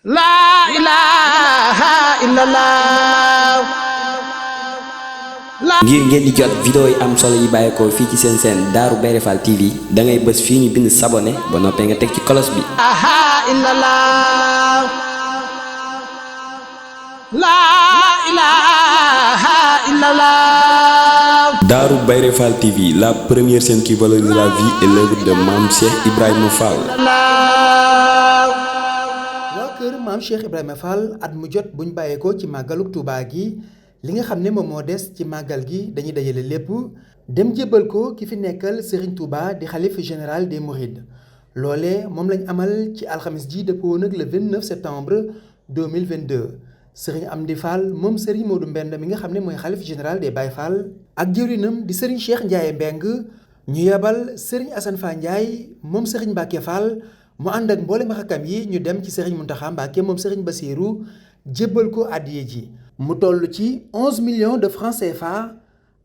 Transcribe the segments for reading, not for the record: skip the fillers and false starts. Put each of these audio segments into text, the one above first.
laa ilaaha illallah. ngir ngeen di jot vidéo yi am solo yi bàyyeekoo fii ci seen chaîne Darou Bairé Fall TV da ngay bës fii ñu bind s'abonner ba noppee nga teg ci cloche bi. Darou Bairé Fall TV, la première chaîne qui valorise la vie et l'œuvre de Mame Cheikh Ibrahima Fall. waa kër Mame Cheikh Ibrahima Fall at mu jot buñ bàyyeekoo ci màggaluk Touba gi li nga xam ne moom moo des ci màggal gi dañuy dajale lépp dem jébbal ko ki fi nekkal Serigne Touba di xalif général des Mourides loolee moom lañ amal ci alxamis ji dëppoo nag le 29 septembre 2022 Serigne Amdi Fall moom Serigne Modou Mbend mi nga xam ne mooy xalif général des Baye Fall ak jëwrinam di Serigne Cheikh Ndiaye Mbeng ñu yebal Serigne Assane Fa Ndiaye moom Serigne Mbacke Fall mu ànd ak mboolem xakam yi ñu dem ci Serigne Mountakha Mbacke moom Serigne Bassirou jébbal ko addiye ji mu toll ci 11 millions de francs CFA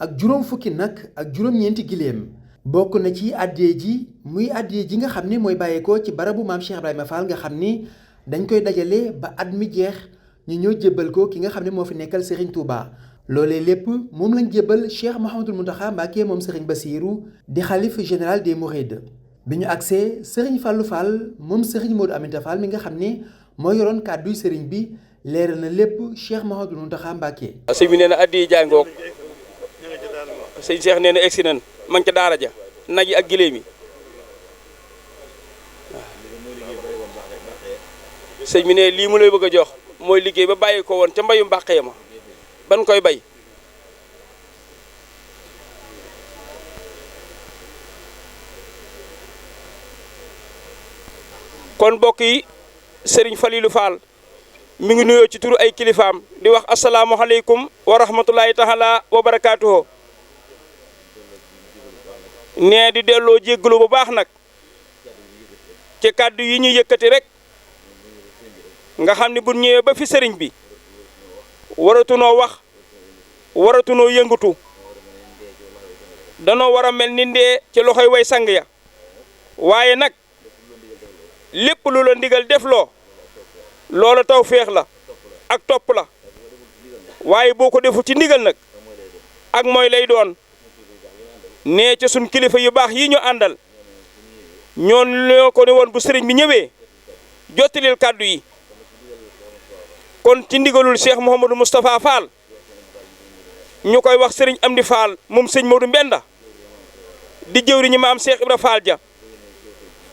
ak juróom fukki nag ak juróom-ñeenti giléem bokk na ci addiye ji muy addiye ji nga xam ne mooy bàyyeekoo ci barabu Mame Cheikh Ibrahima Fall nga xam ni dañ koy dajale ba at mi jeex ñu ñëw jébbal ko ki nga xam ne moo fi nekkal Serigne Touba loolee lépp moom lañ jébbal Cheikh Mouhamadoul Mountakha Mbacke moom Serigne Bassirou di xalif général des Mourides bi ñu agsee Serigne Fallou Fall moom Serigne Modou Aminta Fall mi nga xam ne moo yoroon kàdduy Serigne bi leeral na lépp Cheikh Mouhamadoul Mountakha Mbacke. sëñ bi nee na addi jàngoog sëñ Cheikh nee na egsi nañ ma ngi ca daara ja nag yi ak gileem yi sëñ bi ne lii mu lay bëgg a jox mooy liggéey ba bàyyi ko woon ca mbayu mbàqee ma ban koy bay kon mbokk yi Serigne Falilou Fall mi ngi nuyoo ci turu ay kilifaam di wax asalaamualeykum wa rahmatulahi taala wa barakaatuhu nee di delloo jéggalu bu baax nag ci kàddu yi ñuy yëkkati rek nga xam ne bu ñëwee ba fi sëriñ bi waratunoo wax waratunoo yëngatu danoo war a mel ni ndee ci loxoy way sang ya waaye nag lépp lu la ndigal defloo loola taw féex la ak topp la waaye boo ko defu ci ndigal nag ak mooy lay doon nee ca sun kilifa yu baax yi ñu àndal ñoo ko ne woon bu sëriñ bi ñëwee jottalil kàddu yi kon ci ndigalul Cheikh Mouhamadou Moustapha Fall ñu koy wax sëriñ Amdi Fall moom sëñ Modou Mbenda di jëwriñu Maam Cheikh Ibra Fall ja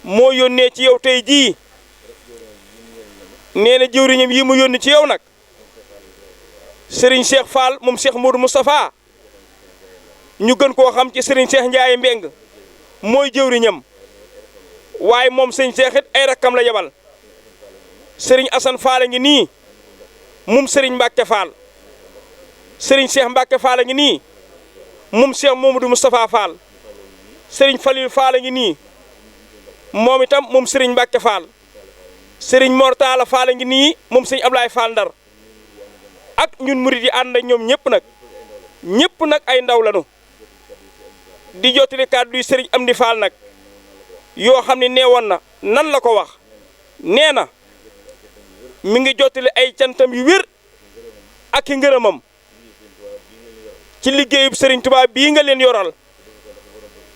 moo yónnee ci yow tey jii nee na jëwriñam yi mu yónni ci yow nag Serigne Cheikh Fall moom Cheikh Modou Moustapha ñu gën koo xam ci Serigne Cheikh Ndiaye Mbeng mooy jëwriñam waaye moom sëñ Cheikh it ay rakkam la yebal Serigne Assane Fall a ngi nii moom Serigne Mbacke Fall Serigne Cheikh Mbacke Fall a ngi nii moom Cheikh Mamadou Moustapha Fall Serigne Falilou Fall a ngi nii moom itam moom Serigne Mbacke Fall Serigne Mortala Fall a ngi nii moom sëñ Ablaye Fall Ndar ak ñun murid yi ànd ak ñoom ñëpp nag ay ndaw lañu di jottali kàddu yi Serigne Amdi Fall nag yoo xam ne neewoon na nan la ko wax nee na mi ngi jottali ay cantam yu wér ak i ngërëmam ci liggéeyub Serigne Touba bii nga leen yoral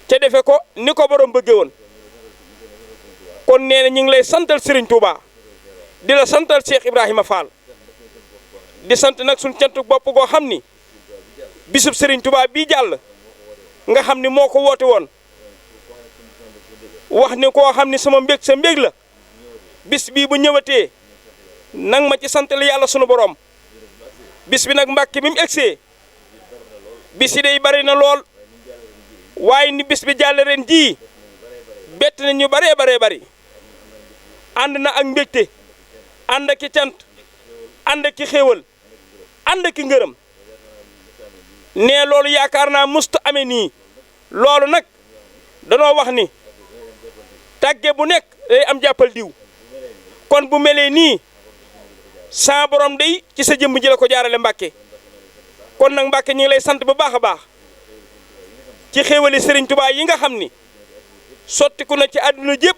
ca defe ko ni ko borom bëgge woon kon nee na ñu ngi lay santal Serigne Touba di la santal Cheikh Ibrahima Fall di sant nag suñ cantu bopp goo xam ni bisub Serigne Touba bii jàll nga xam ni moo ko woote woon wax ni koo xam ni sama mbég sa mbég la bis bii bu ñëwatee nang ma ci santal yàlla sunu borom bis bi nag Mbàkke bi mu egsee bis yi day bari na lool waaye ni bis bi jàll ren jii bett na ñu baree bari ànd na ak mbégte ànd ak i cant ànd ak i xéewal ànd ak i ngërëm nee loolu yaakaar naa musta amee nii loolu nag danoo wax ni tàgge bu nekk day am jàppal diw kon bu melee nii sa borom day ci sa jëmm ji la ko jaarale Mbàkke kon nag Mbàkke ñu ngi lay sant bu baax a baax ci xéewali Serigne Touba yi nga xam ni sottiku na ci àdduna jépp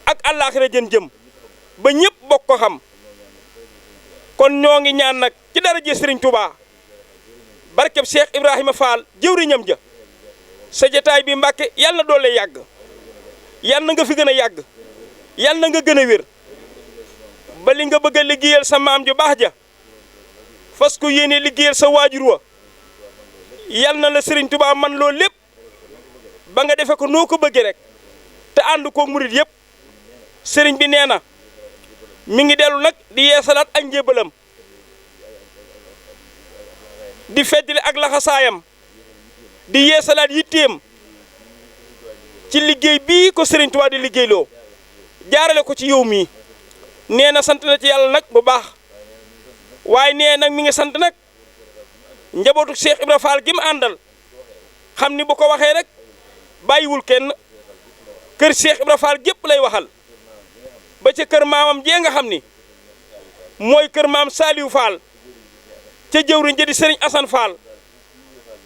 ak àllaaxira jën jëm ba ñëpp bokk ko xam kon ñoo ngi ñaan nag ci daraja Serigne Touba barkeb Cheikh Ibrahima Fall jëwriñam ja sa jotaay bi Mbàkke yàlla na doole yàgg yàlla na nga fi gën a yàgg yàlla na nga gën a wér ba li nga bëgg a liggéeyal sa maam ju baax ja fas ko yéene liggéeyal sa waajur wa yàlla na la Serigne Touba man loolu lépp ba nga defe ko noo ko bëggee rek te ànd ko murit yëpp Serigne bi nee na mi ngi dellu nag di yeesalaat ak njébalam di feddali ak laxasaayam di yeesalaat yitteem ci liggéey bii ko Serigne Touba di liggéeyloo jaarale ko ci yow mii nee na sant na ci yàlla nag bu baax waaye nee nag mi ngi sant nag njabootu Cheikh Ibra Fall gi mu àndal xam ni bu ko waxee rek bàyyiwul kenn kër Cheikh Ibra Fall gépp lay waxal ba ca kër maamam jee nga xam ni mooy kër maam Saliou Fall ca jëwriñ ja di Serigne Assane Fall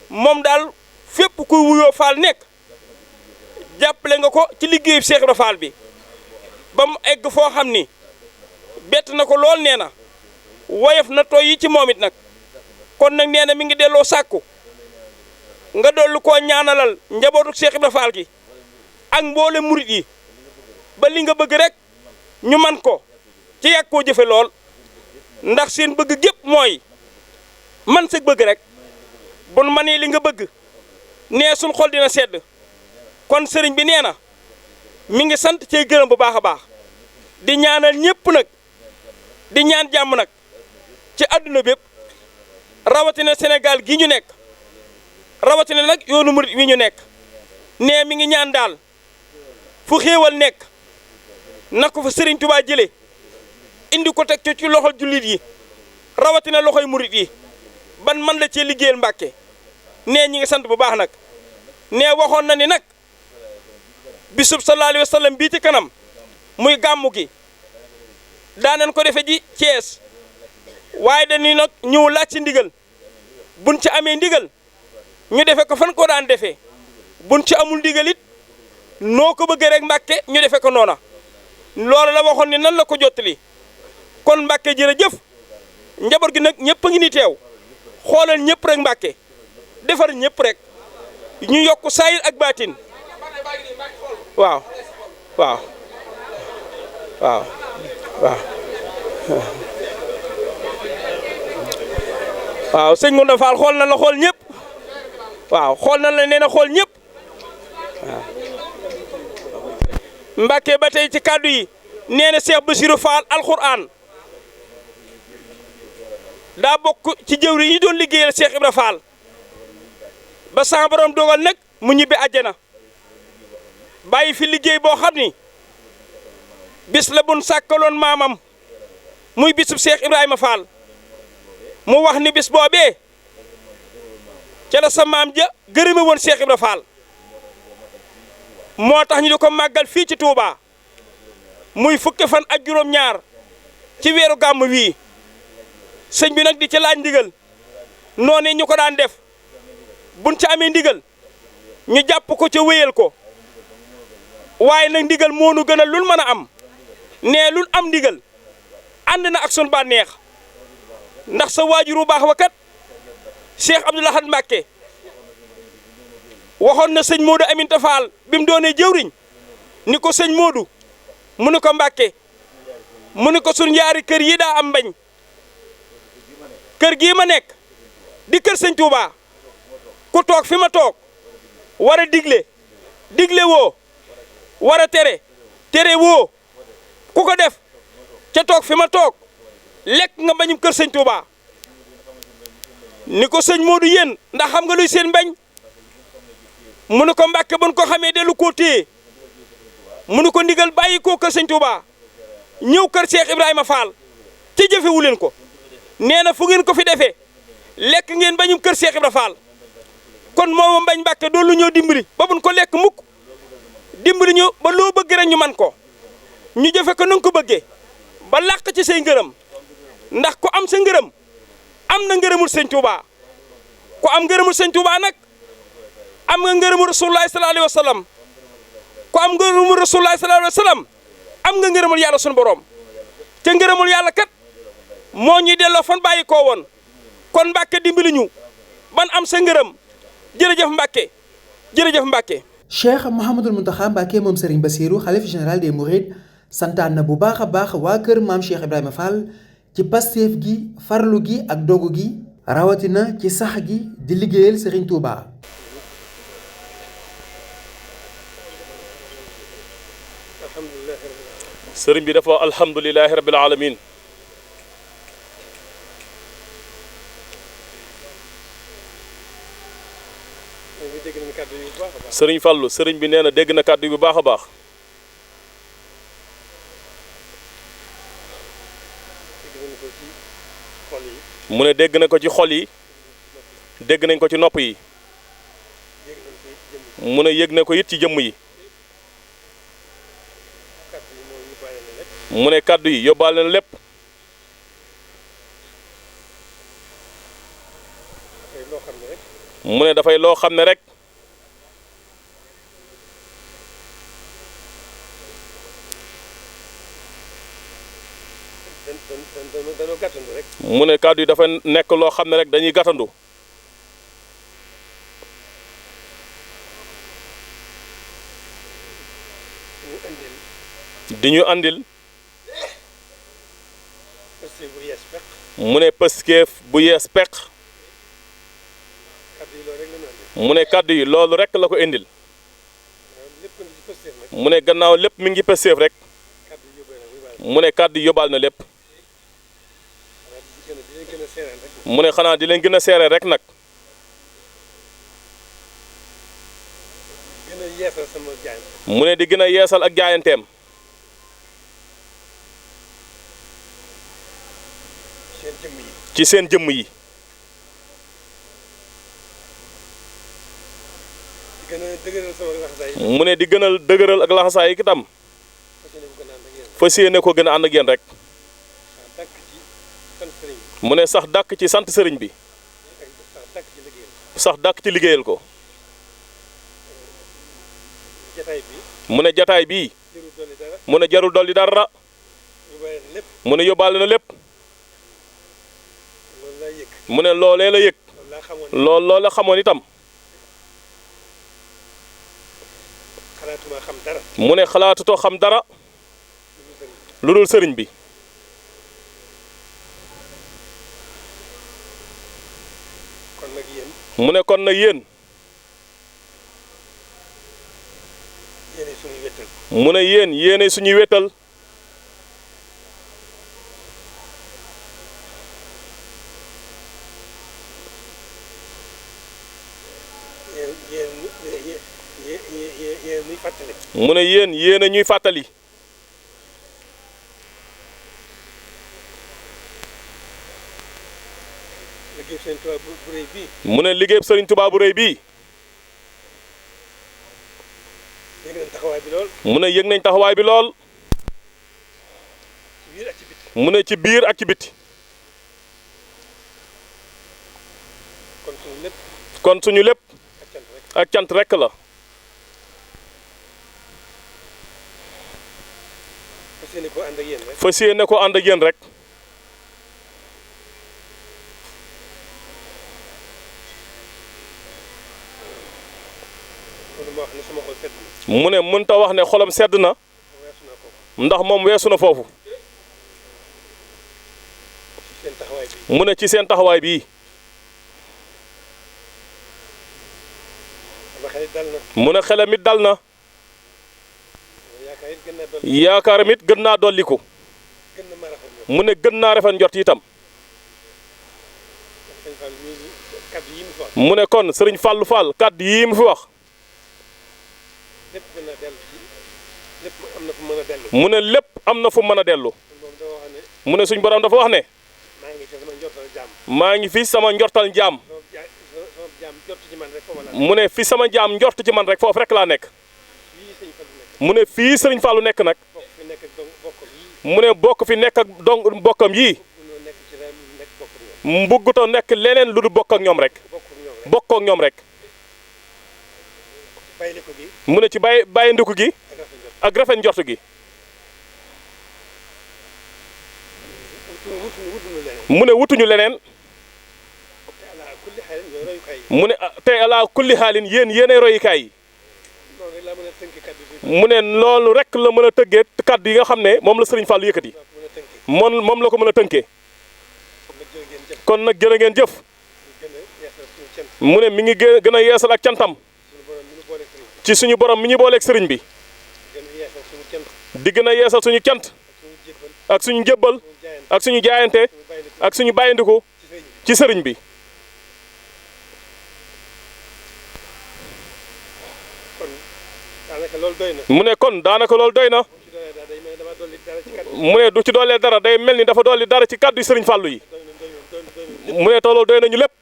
moom daal fépp kuy wuyoo Fall nekk jàppale nga ko ci liggéeyu Cheikh Ibra Fall bi ba mu egg foo xam ni bett na ko lool nee na woyof na tooy yi ci moom it nag kon nag nee na mi ngi delloo sàkku nga dollu koo ñaanalal njabootu Cheikh Ibra Fall gi ak mboole murit yi ba li nga bëgg rek ñu man ko ci yàgg koo jëfe lool ndax seen bëgg gépp mooy man sa bëgg rek bon manee li nga bëgg nee suñ xol dina sedd kon sëriñ bi nee na mi ngi sant cey gërëm bu baax a baax di ñaanal ñëpp nag di ñaan jàmm nag ci àdduna bépp rawatina Sénégal gi ñu nekk rawatina nag yoonu murit wi ñu nekk nee mi ngi ñaan daal fu xéewal nekk na ko fa Serigne Touba jëlee indi ko teg ci loxol jullit yi rawatina loxoy murit yi ban man la cee liggéeyal Mbàkke nee ñi ngi sant bu baax nag nee waxoon na ni nag bisub sallallahu alayhi wa sallam bii ci kanam muy gàmmu gi daanan ko defe ji Thiès waaye dañuy nag ñëw laaj ci ndigal buñ ci amee ndigal ñu defe ko fan ko daan defee buñ ci amul ndigal it noo ko bëggee rek Mbàkke ñu defe ko noona loolu la waxoon ni nan la ko jottali kon Mbàkke jërëjëf njaboot gi nag ñëpp a ngi ni teew xoolal ñëpp rek Mbàkke defar ñëpp rek ñu yokk saayir ak baatin waaw waaw waaw waaw waaw sëñ Ngounda Fall xool na la xool ñëpp waaw xool na la nee na xool ñëpp waaw Mbàkke ba tey ci kàddu yi nee na Cheikh Bassirou Fall alxuraan daa bokk ci jëwri yi doon liggéeyal Cheikh Ibra Fall ba sa borom dogal nag mu ñibbi àjjana bàyyi fi liggéey boo xam ni bis la bun sàkkaloon maamam muy bisub Cheikh Ibrahima Fall mu wax ni bis boobee ca la sa maam ja gërëme woon Cheikh Ibra Fall moo tax ñu di ko màggal fii ci Touba muy fukki fan ak juróom-ñaar ci weeru gàmm wii sëñ bi nag di ci laaj ndigal noonu ñu ko daan def buñ ci amee ndigal ñu jàpp ko ca wéyal ko waaye nag ndigal moo nu gënal lul mën a am nee lul am ndigal ànd na ak sun bànneex ndax sa waajuru baax wa kat Cheikh Abdoul Ahad Mbacké waxoon na sëñ Modou Aminta Fall bi mu doonee jëwriñ ni ko sëñ Modou mu ni ko Mbacké mu ni ko sun ñaari kër yi daa am mbañ kër gii ma nekk di kër sëñ Touba ku toog fi ma toog war a digle woo war a tere woo ku ko def ca toog fi ma toog lekk nga mbañum kër sëñ Touba ni ko sëñ Modou yéen ndax xam nga luy seen mbañ mu ni ko Mbàkke buñ ko xamee dellu koo téye mu ni ko ndigal bàyyi koo kër sëñ Touba ñëw kër Cheikh Ibrahima Fall ci jëfewu leen ko nee na fu ngeen ko fi defee lekk ngeen bañum kër Cheikh Ibrahima Fall kon mooma mbañ Mbàkke doon lu ñëw dimbali ba buñ ko lekk mukk dimbali ñu ba loo bëgg rek ñu man ko ñu jëfe ko na nga ko bëggee ba làq ci say ngërëm ndax ku am sa ngërëm am na ngërëmul sëñ Touba ku am ngërëmul sëñ Touba nag am nga ngërëmul Rasulullah sallallahu alayhi wa sallam ku am ngërëmul Rasulullah sallallahu alayhi wa sallam am nga ngërëmul yàlla sunu borom te ngërëmul yàlla kat moo ñuy delloo fan bàyyi koo woon kon Mbàkke dimbali ñu ban am sa ngërëm jërëjëf Mbàkke jërëjëf Mbàkke. Cheikh Mouhamadul Mountakha Mbacké moom Serigne Bassirou xalif général des Mourides santaan na bu baax a baax waa kër maam Cheikh Ibrahima Fall ci pastéef gi farlu gi ak dogu gi rawatina ci sax gi di liggéeyal Serigne Touba. sëriñ bi dafa wax alhamdulilahi rabbil alamin sëriñ Fallou sëriñ bi nee na dégg na kàddu yi bu baax a baax mu ne dégg na ko ci xol yi dégg nañ ko ci nopp yi mu ne yëg na ko it ci jëmm yi mu ne kàddu yi yóbbaale na lépp mu ne dafay loo xam ne rek mu ne kàddu yi dafa nekk loo xam ne rek dañuy gàttandu di ñu andil mu ne pëskeef bu yees peq mu ne kàddu yi loolu rek la ko indil mu ne gannaaw lépp mi ngi pëskeef rek mu ne kàddu yi yóbbaal na lépp mu ne xanaa di leen gën a seere rek nag mu ne di gën a yeesal ak jaayanteem ci seen jëmm yi mu ne di gën a dëgëral ak laxasaay yi itam fas yéene ko gën a ànd ak yéen rek mu ne sax dàkk ci sant sëriñ bi sax dàkk ci liggéeyal ko mu ne jataay bii mu ne jarul dolli dara mu ne yóbbaale na lépp mu ne loolee la yëg loolu la xamoon itam mu ne xalaatutoo xam dara lu dul sëriñ bi mu ne kon nag yéen mu ne yéen yéenay suñuy wéttal mu ne yéen yéen a ñuy fàttali mu ne liggéey Sëriñ Tuubaa bu rëy bii mu ne yëg nañ taxawaay bi lool mu ne ci biir ak ci biti kon suñu lépp ak cant rekk la fas yéene ko ànd ak yéen rek mu ne mënta wax ne xolam sedd na ndax moom weesu na foofu mu ne ci seen taxawaay bii mu ne xelam it dal na yaakaaram it gën naa dolliku mu ne gën naa rafet njort itam mu ne kon Sëriñ Fallou Fall kàddu yii mu fi wax mu ne lépp am na fu mën a dellu mu ne suñ borom dafa wax ne maa ngi fi sama njortal jaam mu ne fi sama jaam njort ci man rek foofu rek laa nekk mu ne fii Sëriñ Fallou nekk nag mu ne bokk fi nekk ak dong bokkam yii mbugguto nekk leneen lu du bokk ak ñoom rek bokk ak ñoom rek mu ne ci bàyyi ndiku gi ak rafet njort gi mu ne wutuñu leneen mu ne tey ala kulli xaalin yéenay royukaay yi mu ne loolu rek la mën a tëggee kaddu yi nga xam ne moom la Serigne Fallou yëkkati moom la ko mën a tënkee kon nag jërë ngeen jëf mu ne mi ngi gën a yeesal ak cantam ci suñu borom mi ñu booleeg Serigne bi di gën a yeesal suñu cant ak suñu njëbbal ak suñu jaayante ak suñu bàyyindiku ci Serigne bi. mu ne kon daanaka loolu doy na mu ne du ci doolee dara day mel ni dafa dolli dara ci kàddu yi Serigne Fallou yi mu ne te loolu doy nañu lépp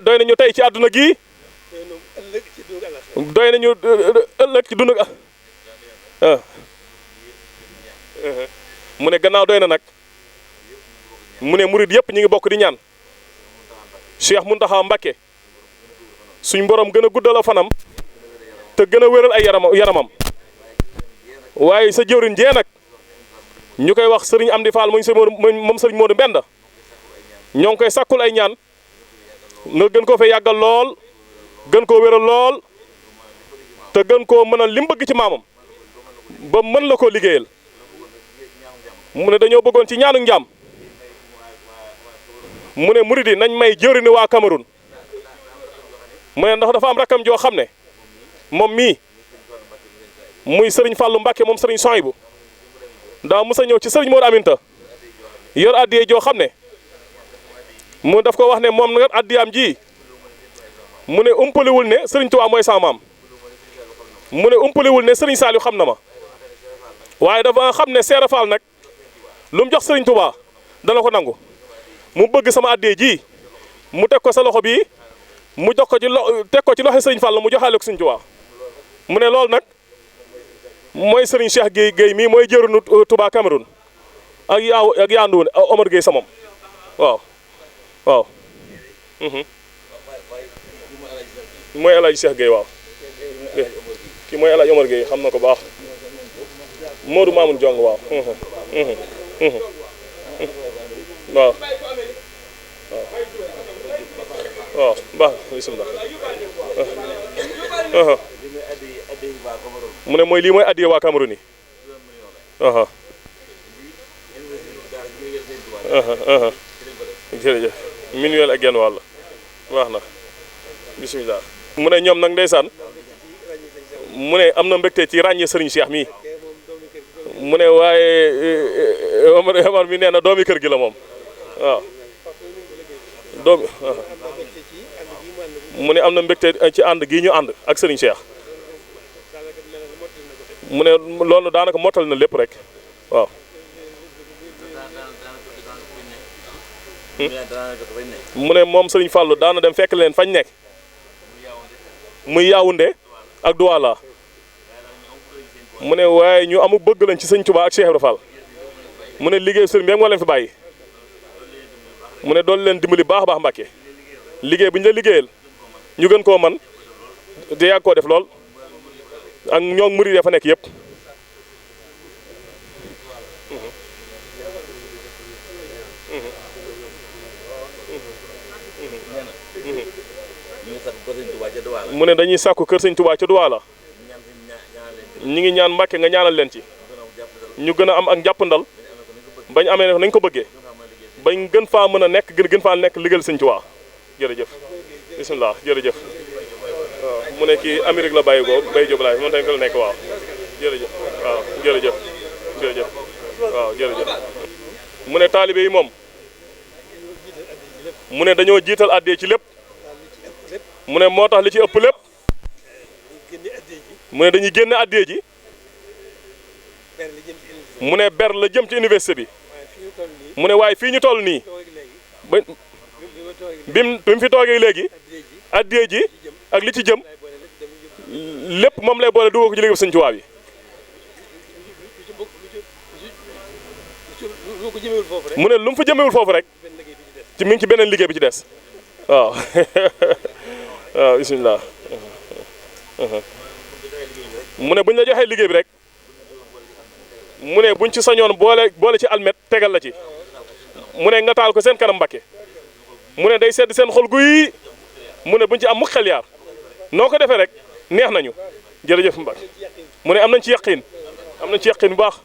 doy nañu tey ci àdduna gii doy nañu ëllëg ci dund mu ne gannaaw doy na nag mu ne murid yëpp ñu ngi bokk di ñaan Cheikh Mountakha Mbacké suñ borom gën a guddal a fanam te gën a wéral ay yaramam waaye sa jëwriñ jee nag ñu koy wax Serigne Amdi Fall moom Serigne Modou Mbenda ñoo ngi koy sakkul ay ñaan nga gën koo fee yàggal lool gën koo wéral lool te gën koo mënal li mu bëgg ci maamam ba mën la koo liggéeyal mu ne dañoo bëggoon ci ñaanu njaam mu ne murid yi nañ may jëwriñu waa Cameroun mu ne ndax dafa am rakkam joo xam ne moom mii muy Serigne Fallou Mbacké moom Serigne Souhaïbou daa mës a ñëw ci Serigne Modou Aminta yor addiye joo xam ne mu daf ko wax ne moom nag addiyaam ji mu ne umpaliwul ne Serigne Touba mooy sama maam mu ne umpaliwul ne Serigne Saliou xam na ma waaye dafa xam ne Seera Fall nag lu mu jox Serigne Touba dana ko nangu mu bëgg sama addiye ji mu teg ko sa loxo bii mu jox ko ci teg ko ci loxo Serigne Fall mu joxaale ko Serigne Touba mu ne loolu nag mooy Serigne Cheikh Gueye mii mooy jëruñu Touba Cameroun ak yaanduwun Omar Gueye samam waaw waaw mooy El Hadj Cheikh Gueye waaw kii mooy El Hadj Omar Gueye xam na ko baax Modou Mamoun Jong waaw waaw waaw baax bismillah mu ne mooy lii mooy addiya waa Cameroun yi jërëjëf minuel ak genn wàll baax na bismillah mu ne ñoom nag ndeysaan mu ne am na mbégte ci ràññee Serigne Cheikh mii mu ne waaye Omar mi nee na doomi kër gi la moom waaw doomi mu ne am na mbégte ci ànd gii ñu ànd ak Serigne Cheikh mu ne loolu daanaka mottal na lépp rek waaw mu ne moom Serigne Fallou daana dem fekk leen fañ nekk muy Yaoundé ak Douala mu ne waaye ñu amu bëgg lañ ci Serigne Touba ak Cheikh Ibra Fall mu ne liggéey Serigne bi moo leen fi bàyyi mu ne doon leen dimbali baax a baax Mbàkke liggéey bu ñu la liggéeyal ñu gën koo man te yàgg koo def lool ak ñoo murid fa nekk yëpp mu ne dañuy sàkku kër Sëñ Touba ca Douala ñi ngi ñaan Mbàkke nga ñaanal leen ci ñu gën a am ak njàppandal bañ amee ne nañ ko bëggee bañ gën faa mën a nekk gën faa nekk liggéeyal Sëñ Touba jërëjëf bismillah jërëjëf waaw mu ne kii Amérique la bàyyi ko Baye Diop laay moom tamit fa la nekk waaw jërëjëf waaw jërëjëf jërëjëf waaw jërëjëf mu ne taalibe yi moom mu ne dañoo jiital addee ci lépp mu ne moo tax li ci ëpp lépp mu ne dañuy génne addee ji mu ne ber la jëm ci université bi mu ne waaye fii ñu toll nii ba bi mu fi toogee léegi addee ji ak li ci jëm lépp moom lay boole dugal ko ci liggéey Sëñ Tuubaa bi mu ne lu mu fa jëmewul foofu rek ci mi ngi ci beneen liggéey bi ci des waaw waaw bismillah mu ne bu ñu la joxee liggéey bi rek mu ne buñ ci sañoon boole ci almet tegal la ci mu ne nga taal ko seen kanam Mbàkke mu ne day sedd seen xol guy mu ne buñ ci am mukk xel yaar noo ko defee rek neex nañu jërëjëf Mbàkke mu ne am nañ ci yaqin bu baax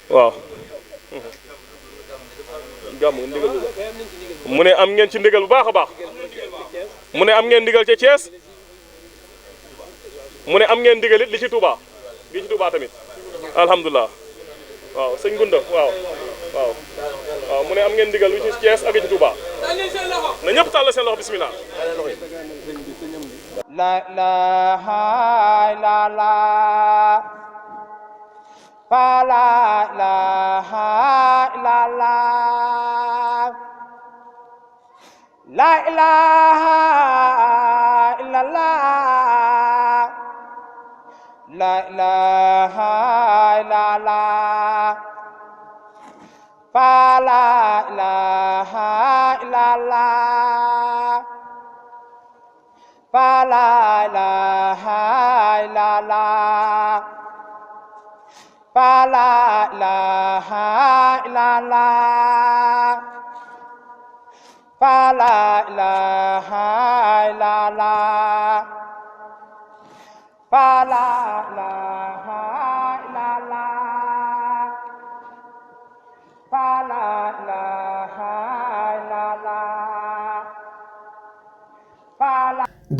waaw gàmmu ndigal mu ne am ngeen ci ndigal bu baax a baax mu ne am ngeen ndigal ca Thiès mu ne am ngeen ndigal it li ci Touba tamit alhamdulilah waaw sëñ Gunda waaw mu ne am ngeen ndigal li ci Thiès ak ci Touba na ñëpp tàll seen loxo bismillah la ilaha illallah fa la ilaha illallah la ilaha illallah la ilaha illallah fa la ilaha illallah fa la ilaha illallah fa la ilaha illallah fa la ilaha illallah fa la ilaha illallah fa la ilaha illallah.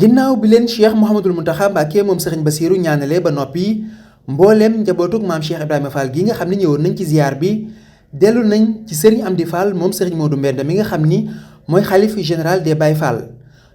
ginnaaw bi leen Cheikh Mouhamadul Mountakha Mbacké moom Serigne Bassirou ñaanale ba noppi mbooleem njabootug maam Cheikh Ibrahima Fall gi nga xam ne ñëwoon nañ ci ziar bi dellu nañ ci Serigne Amdi Fall moom Serigne Modou Mbenda mi nga xam ni mooy xalif général des Baye Fall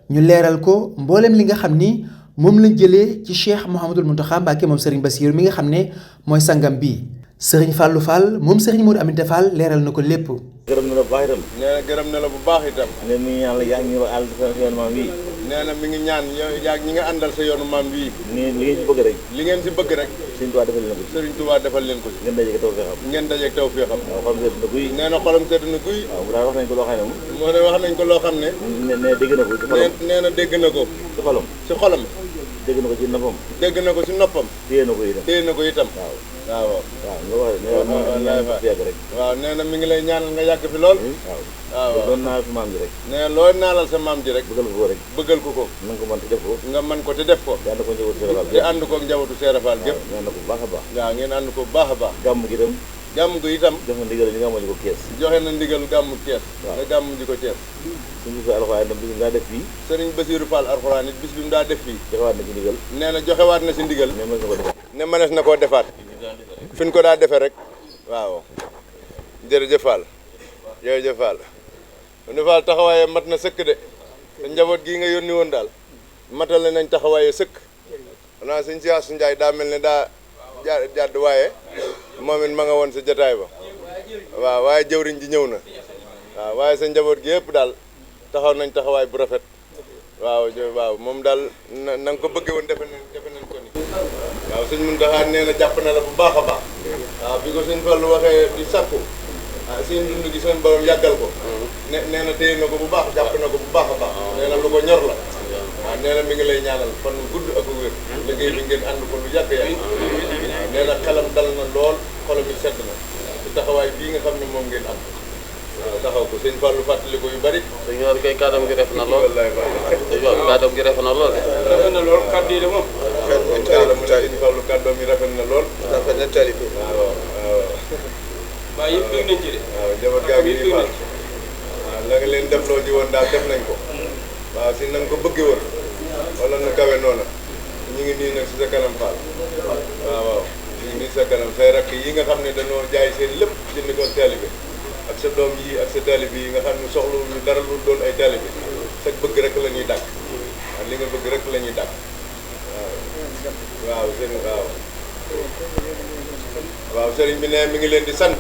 ñu leeral ko mbooleem li nga xam ni moom lañ jëlee ci Cheikh Mouhamadul Mountakha Mbacké moom Serigne Bassirou mi nga xam ne mooy sangam bi Serigne Fallou Fall moom Serigne Modou Aminta Fall leeral na ko lépp. gërëm na la bu baax itam. nee na gërëm na la bu baax itam. ne mi ngi ñaan la yaa ngi ñu àll sa yoonu maam bii. nee na mi ngi ñaan yaa ñi nga àndal sa yoonu maam bii. li ngeen ci bëgg rek. li ngeen si bëgg rek. Sëriñ Tuubaa defal leen ko ci. Sëriñ Tuubaa defal leen ko ci. ngeen dajeeg taw fee xam. ngeen dajeeg taw fee xam. waaw xolam sedd na guy. nee na xolam sedd na guy. waaw daal wax nañ ko loo xam ne moom. moo ne wax nañ ko loo xam ne. ne dégg na ko ci xolam. nee na dégg na ko. ci xolam. ci xolam. dégg na ko ci noppam. dégg na ko ci noppam. téye na ko itam. téye na ko itam. waaw waaw waaw nga wax ne yàgg rek. waaw nee na mi ngi lay ñaanal nga yàgg fi lool. waaw loolu naalal sa maam ji rek. nee na loolu naalal sa maam ji rek. bëggal ko rek. bëggal ko ko. na nga ko mën te def ko. nga mën ko te def ko. te ànd ko njabootu Seera Fall te ànd ko njabootu Seera Fall gépp. ngeen ànd ko bu baax a baax. waaw ngeen ànd ko bu baax a baax. gàmm gi itam. gàmm gi itam. jox na ndigal li nga amoon ko Kees. joxe na ndigal gàmmu Kees. nga gàmm ji ko Kees. suñu bisu alxuraan itam bis bi daa def fii. Sëriñ Bassirou Fall alxuraan it bis bi mu daa def fii. joxewaat na ci ndigal. nee na joxewaat na si ndigal. ne mënees na ko defaat. fi ñu ko daa defee rek. waaw jërëjëf Fall jërëjëf Fall. ne Fall taxawaaye mat na sëkk de. te njaboot gii nga yónni woon daal. matale nañ taxawaaye sëkk. xanaa sëñ si Asu Njaay daa mel ne daa jàdd waaye moom it ma nga woon sa jataay ba. waaw waaye jëwriñ ji ñëw na. waaw waaye sa njaboot gi yëpp daal taxaw nañ taxawaay bu rafet. waaw moom daal na nga ko bëggee woon defe nañ ko ni. waaw sëñ Muntaxa nee na jàpp na la bu baax a baax. waaw bi ko sëñ Fallu waxee di sàkku. seen dund gi seen borom yàggal ko. nee na téye na ko bu baax jàpp na ko bu baax a baax. nee na lu ko ñor la. waaw nee na mi ngi lay ñaanal fan gudd ak wér. liggéey bi ngeen ànd ko lu yàgg yàgg. nee na xelam dal na lool xolam it sedd na. ci taxawaay bii nga xam ne moom ngeen am. waaw taxaw ko sëñ Fallou fàttali ko yu bari. sëñ Mor kay kàddoom gi ref na lool. kàddoom gi ref na lool. rafet na lool kàddu yi de moom. sëñ Fallou kàddoom yi rafet na lool. rafet na tali bi. waaw. waaw yëpp dégg nañ ci de. waaw jabar gaa ngi nii Fall. waaw la nga leen defloo ji woon daal def nañ ko. waaw si na nga ko bëggee woon. wala na kawe noona. ñu ngi nii nag si sa kanam Fall. waaw ñu ngi nii sa kanam say rakk yi nga xam ne dañoo jaay seen lépp jënd ko taalibe ak sa doom yi ak sa taalibe yi nga xam ne soxla ñu dara lu doon ay taalibe sa bëgg rek la ñuy dàkk. waaw li nga bëgg rek la ñuy dàkk. waaw sëriñ waaw sëriñ bi nee mi ngi leen di sant.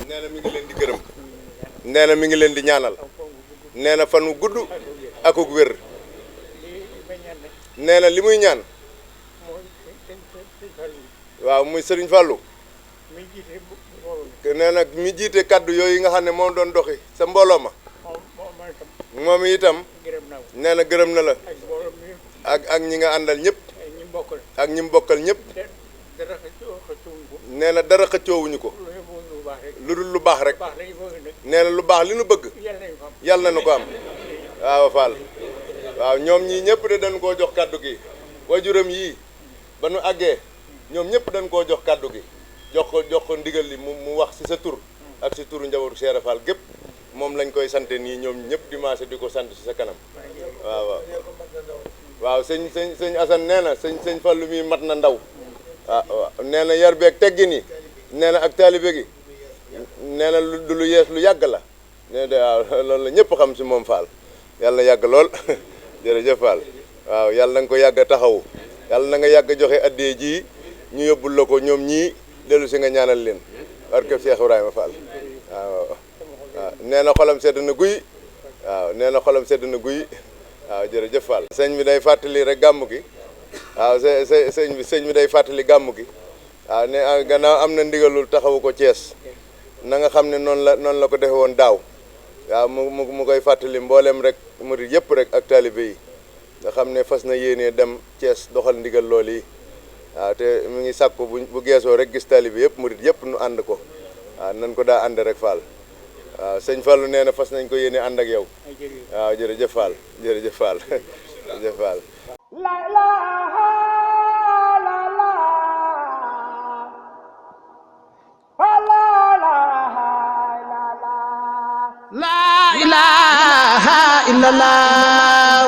nee na mi ngi leen di gërëm. nee na mi ngi leen di ñaanal. nee na fan wu gudd ak ug wér. nee na li muy ñaan. waaw muy sëriñ Fallou. nee na mi jiite kaddu yooyu nga xam ne moom doon doxi sa mbooloo ma. moom itam. nee na gërëm na la. ak ñi nga àndal ñëpp. ak ñi mu bokkal ñëpp. nee na dara xëccoowuñu ko lu dul lu baax rek nee na lu baax li nu bëgg yàlla na nu ko am waaw Fall waaw ñoom ñii ñëpp de dañ koo jox kàddu gi wajuram yii ba nu àggee ñoom ñëpp dañ koo jox kàddu gi jox ko ndigal li mu wax ci sa tur ak ci turu njabootu Cheikh Fall gépp moom lañ koy sante nii ñoom ñëpp dimanche di ko sant ci sa kanam waaw sëñ Assane nee na sëñ Fallu mi mat na ndaw waaw nee na yar beeg teggin yi nee na ak taalibe gi nee na lu yees lu yàgg la nee na waaw loolu la ñëpp xam ci moom Fall yàlla na yàgg lool jërëjëf Fall waaw yàlla na nga ko yàgg a taxawu yàlla na nga yàgg a joxe addee ji ñu yóbbul la ko ñoom ñii dellu si nga ñaanal leen barke Cheikh Ibrahima Fall waaw nee na xolam sedd na guy waaw nee na xolam sedd na guy waaw jërëjëf Fall. sëñ bi day fàttali rek gàmm gi waaw sëñ bi day fàttali gàmm gi waaw ne gannaaw am na ndigalul taxawu ko Thiès na nga xam ne noonu la ko defe woon daaw waaw mu koy fàttali mboolem rek murid yëpp rek ak taalibe yi nga xam ne fas na yéenee dem Thiès doxal ndigal loolu yi waaw te mu ngi sàkku bu geesoo rek gis taalibe yëpp murid yëpp nu ànd ko waaw nan ko daa ànd rek Fall waaw sëñ Fallu nee na fas nañ ko yéene ànd ak yow waaw jërëjëf Fall jërëjëf Fall jërëjëf Fall La ilaha illallah.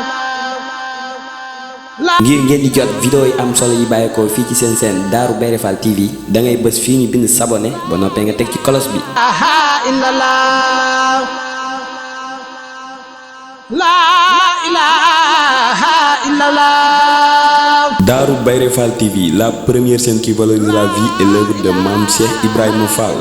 ngir ngeen di jot vidéo yi am solo yi bàyyeekoo fii ci seen seen Darou Bairé Fall TV da ngay bës fii ñu bind s'abonner ba noppee nga teg ci cloche bi. Darou Bairé Fall TV, la première chaîne qui valorise la vie et l'œuvre de Mame Cheikh Ibrahima Fall.